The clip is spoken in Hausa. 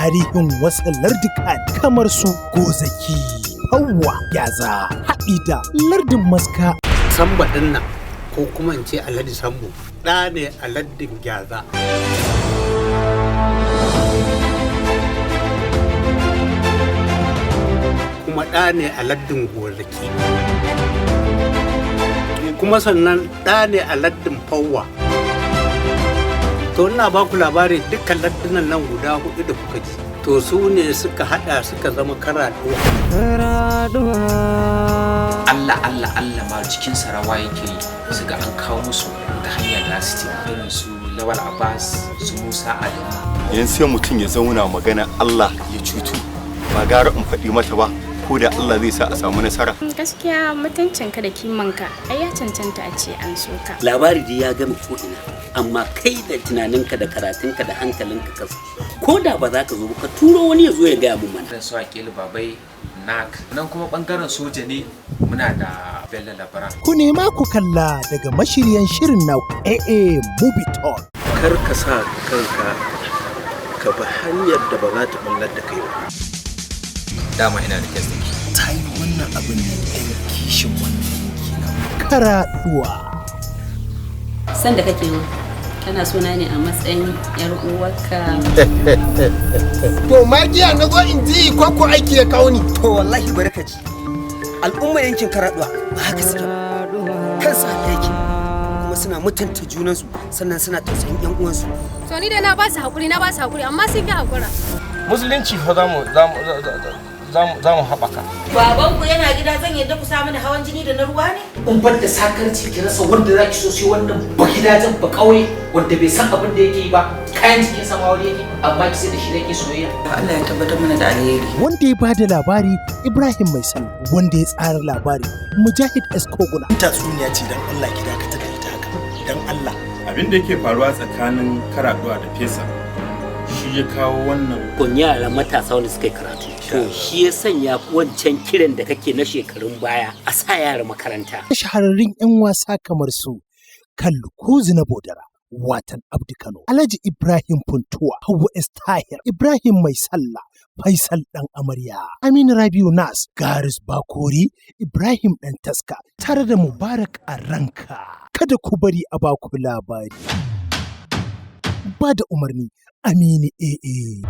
Tarihin wasu larduka kamar su Gozaki, Hauwa, Gyaza, haɗi da lardin Maska. Samba ɗin nan, ko kuma in ce Alhaji Sambo, ɗa ne a lardin Gyaza. Kuma ɗa ne a lardin Gonaki. Kuma sannan ɗa ne a lardin Fawwa. To, ina ba ku labari, dukkan lardunan nan guda hudu da kuka ji, to su ne suka hada suka zama Karaduwa. Allah Allah Allah ma cikin sarawa yake yi su ga an kawo musu ta hanyar da su irin su Lawal Abbas, su Musa Adamu. Yanzu sai mutum ya zauna magana Allah ya cutu, ba gara in faɗi mata ba, ko da Allah zai sa a samu nasara. Gaskiya mutuncinka da kimanka ai ya cancanta a ce an so ka. Labari dai ya gama ko'ina, amma kai da tunaninka da karatunka da hankalinka, ka ko da ba za ka zo ba, ka turo wani ya zo ya gaya mun mana. Irin su Akil Babai Nak nan. Kuma bangaren soja ne, muna da Bello Labara. Ku nema ku kalla daga mashiryan shirin na AA Movie Talk. Kar ka sa kanka ka bi hanyar da ba za ta ɓullar da kai ba. Dama ina da kes ɗinki. Ta yi wannan abin ne ɗan kishin wannan yanki na. Karaɗuwa. Sanda kake yi kana suna ne a matsayin yar uwarka. To, magiya na zo in ji ko ko aiki ya kawo ni. To wallahi barka ji. Al'umma yankin Karaduwa ba haka suke ba. Kansu haka yake. Kuma suna mutunta junansu, sannan suna tausayin yan uwansu. To, ni dai na ba su hakuri, na ba su hakuri, amma sun ki hakura. Musulunci fa za mu haɓaka. Babanku yana gida, zan yadda ku sa mini hawan jini da na ruwa ne? In ban da sakarci, ki rasa wanda za ki so sai wannan bagidajen ba kauye wanda bai san abin da yake yi ba, kayan jikin sa ma wani yake, amma ki sai da shi nake soyayya. Allah ya tabbatar mana da alheri. Wanda ya bada labari Ibrahim Mai Sal, wanda ya tsara labari Mujahid S. Koguna. Tatsuniya ce, dan Allah ki dakatar da ita haka. Dan Allah. Abin da yake faruwa tsakanin Karaduwa da Fesa shi ya kawo wannan. Kun yara matasa wanda suka yi karatu, to shi ya sanya wancan kiran da kake na shekarun baya a sa yara makaranta. Shahararrun 'yan wasa kamar su Kallu na Bodara, watan Abdu Kano, Alhaji Ibrahim Funtuwa, Hauwa S. Tahir, Ibrahim Mai Sallah, Faisal Ɗan Amarya, Aminu Rabiu Nas, Garis Bakori, Ibrahim Ɗan Taska, tare da Mubarak Aranka. Kada ku bari a baku labari. Ba da umarni Aminu AA.